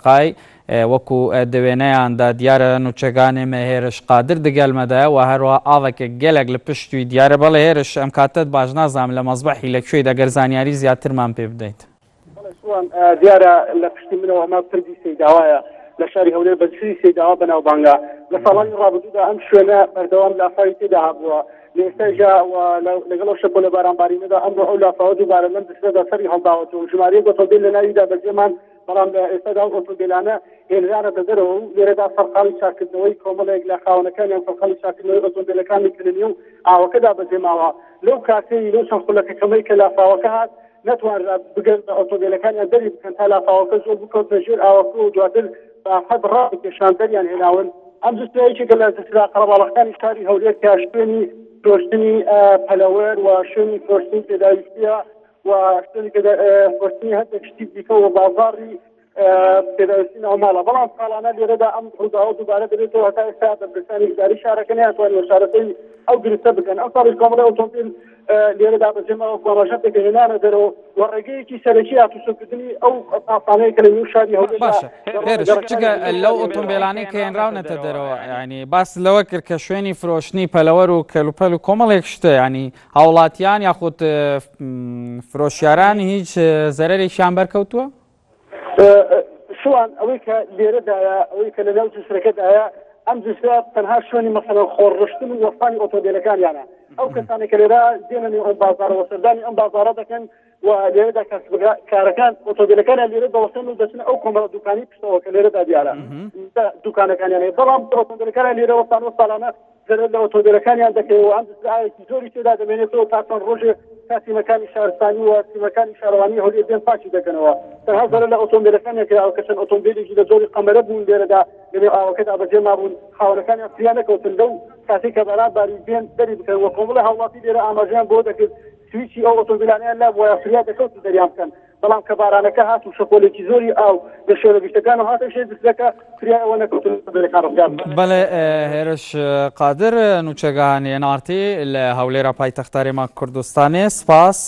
قای وەکو دە وێنەیاندا دیارە نوچەگانێ مە هێرش قادر دگەل مەدایە وە هەروەها ئاڤەکێ گەلەک لە پشتوی دیارە بەڵێ هێرش ئەم کاتەت باش نازانم لە مەزبەحی لە کوێیت ئەگەر زانیاری زیاترمان پێ بدەیت. بەڵێ سوان دیارە لە پشتی منەوە ئەمە پردی سەیداوایە لە شاری هەولێر بە جسری سەیداوا بەناوبانگە لە ساڵانی ڕابردوودا ئەم شوێنە بەردەوام لافاوی تێدا هەبووە لە ئێستایشا و لەگەڵ ئەو شەپۆلە بارانبارینەدا ئەمڕۆ ئەو لافاوە دووبارە لەم جسرەدا سەری هەڵداوەتەوە و ژمارەیەک ئۆتۆمبیل لە ناویدا بەجێمان بەڵام لە ئێستادا ئەو ئۆتۆمبیلانە هێنرانەتە دەرەوە و لێرەدا سەرقاڵی چاککردنەوەی کۆمەڵێک لە خاوەنەکانیان سەرقاڵی چاککردنەوەی ئۆتۆمبیلەکانی کە لە نێو ئاوەکەدا بەجێماوە لەو کاتەی لەو چەند خولەکە کەمەی کە لافاوەکە هات نەتوانرا بگەن بە ئۆتۆمبیلەکانیان دەری بکەن تا لافاوەکە زۆر بکەوتنە ژێر ئاوەکە و دواتر بە حەد ڕاکێشان دەریان هێناون. ئەم جسرە یەکێکە لە جسرە قەرەباڵغەکانی شاری هەولێر کە شوێنی فرۆشتنی پەلەوەر و شوێنی فرۆشتنی پێداویستیە و شوێنی فرۆشتنی هەندێک شتی دیکە و بازاڕی پێداویستی ناوماڵە، بەڵام ساڵانە لێرەدا ئەم ڕووداوە دووبارە دەبێتەوە، هەتا ئێستا بەرپرسانی ئیداری شارەکە نەیانتوانیوە چارەسەری ئەو گرفتە بکەن، ئەمساڵیش کۆمەڵی ئۆتۆمبیل لێرەدا بەجێماوە و ئاماژە پێکهێنانە دەرەوە و ڕێگەیەکی سەرەکی هاتوچۆکردنی ئەو پاسانەیە کە لە نێو شاری هەولێردا باشە هێرش جگە لەو ئۆتۆمبیلانەی کە هێنراونەتە دەرەوە یانی باس لەوە کرد کە شوێنی فرۆشتنی پەلەوەر و کەلوپەل و کۆمەڵێک شتە ینی هاوڵاتیان یاخود فرۆشیاران هیچ زەرەرێکیان بەرکەوتووە؟ شوان ئەوەی کە لێرەدایە ئەوەی کە لەناو جسرەکەدایە ئەم جسرە تەنها شوێنی مەسەلەن خۆڕشتن و وەستانی ئۆتۆمبیلەکانیانە ئەو کەسانێک کە لێرە دێنە نێو ئەم بازارەوە سەردانی ئەم بازارە دەکەن و لێرەدا کارەکان ئۆتۆمبیلەکانیان لێرە دەوەستن و دەچنە ئەو کۆمەڵە دوکانی پشتەوە کە لێرەدا دیارە دوکانەکانیان بەڵام ئۆتۆمبیلەکانیان لێرە وەستان و ساڵانە زەرەر لە ئۆتۆمبێلەکانیان دەکەوێت و ئەم ئاوێکی زۆری تێدا دەمێنێتەوە تا چەند ڕۆژێک تا تیمەکانی شارستانی و تیمەکانی شارەوانی هەولێر دێن پاکی دەکەنەوە. تەنها زەرەر لە ئۆتۆمبێلەکانیان کراوە کە چەند ئۆتۆمبێلێکی لە جۆری قەمەرە بوون لێرەدا لەنێو ئاوەکەدا بەجێ مابوون، خاوەنەکانیان فریا نەکەوتن لەو کاتەی کە باران باری بێن دەری بکەن و کۆمەڵی هاوڵاتی لێرە ئاماژەیان بەوە دەکرد سویچی ئەو ئۆتۆمبیلانەیان لابووایە فریا دەکەوتن دەریان بکەن. بەڵام کە بارانەکە هات و شەپۆلێکی زۆری ئاو لە شوێنە گشتەکانەوە هاتە ژێر جسرەکە، فریای ئەوە نەکەوتن ئۆتۆمبێلەکان ڕزگار بکەن. بەڵێ هێرش قادر نوچەگەهانی ئێن ئاڕ تی لە هەولێرا پایتەخت هەرێما کوردستانێ سپاس.